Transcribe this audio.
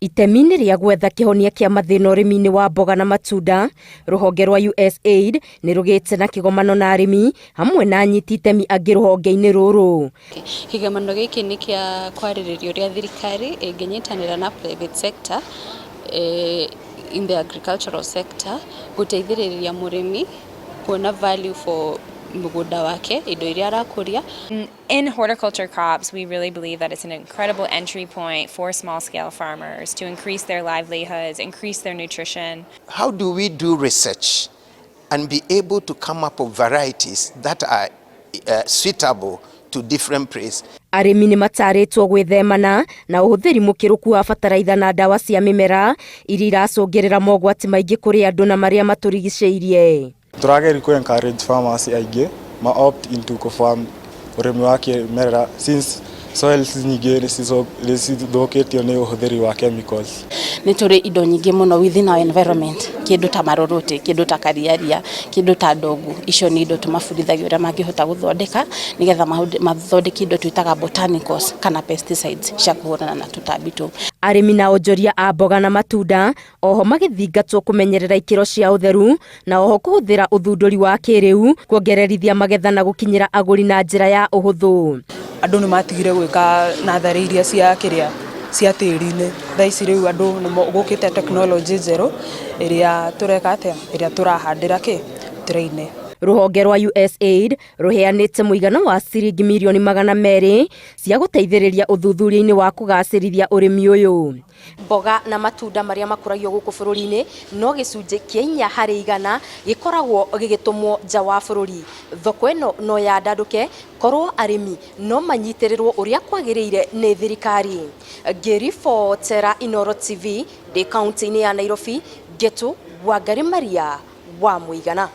Itemi-inĩ rĩa gwetha kĩhonia kĩa mathĩna ũrĩmi-inĩ wa mboga na matunda, rũhonge rwa USAID nĩ rũgĩte na kĩgomano na arĩmi hamwe na anyiti itemi angĩ rũhonge-inĩ rũrũ. Kĩgomano gĩkĩ nĩ kĩa kwarĩrĩria ũrĩa thirikari ĩngĩnyitanĩra na private sector in the agricultural sector gũteithĩrĩria mũrĩmi kuona value for mũgũnda wake, indo iria arakũria. In horticulture crops, we really believe that it's an incredible entry point for small scale farmers to increase their livelihoods, increase their nutrition. How do we do research and be able to come up with varieties that are suitable to different places? Arĩmi nĩ matarĩtwo gwĩthemana na ũhũthĩri mũkĩrũku wa bataraitha na ndawa cia mĩmera iria iracũngĩrĩra mogwati maingĩ kũrĩ andũ na marĩa matũrigicĩirie. Tũrageria kũ encourage farmers aingĩ ma opt into kũ farm ũrĩmi wa kĩmerera, since soils nyingĩ nĩ cithũkĩtio nĩ ũhũthĩri wa chemicals. Nĩ tũrĩ indo nyingĩ mũno within our environment, kĩndũ ta marũrũtĩ, kĩndũ ta kariaria, kĩndũ ta ndongu. Icio nĩ indo tũmabundithagia ũrĩa mangĩhota gũthondeka nĩgetha mathondeke indo twĩtaga botanicals kana pesticides cia kũhũrana na tũtambi tũu. Arĩmi na onjoria a mboga na matunda oho magĩthingatwo kũmenyerera ikĩro cia ũtheru na oho kũhũthĩra ũthundũri wa kĩrĩu kuongererithia magetha na gũkinyĩra agũri na njĩra ya ũhũthũ. Andũ nĩ matigire gwĩka natharĩ iria cia kĩrĩa cia tĩri-inĩ. Thaa ici rĩu andũ nĩ gũkĩte tekinoronjĩ njerũ ĩrĩa tũreka atĩa, ĩrĩa tũrahandĩra kĩ tray-inĩ. Rũhonge rwa USAID rũheanĩte mũigana wa ciringi mirioni 200 cia gũteithĩrĩria ũthuthuria-inĩ wa kũgacĩrithia ũrĩmi ũyũ. Mboga na matunda marĩa makũragio gũkũ bũrũri-inĩ no gĩcunjĩ kĩa 4% gĩkoragwo gĩgĩtũmwo nja wa bũrũri. Thoko ĩno no yandandũke korwo arĩmi no manyitĩrĩrwo ũrĩa kwagĩrĩire nĩ thirikari. Ngĩribotera Inooro TV ndĩ kaunti-inĩ ya Nairobi, Ngetu Wangari Maria wa Mũigana.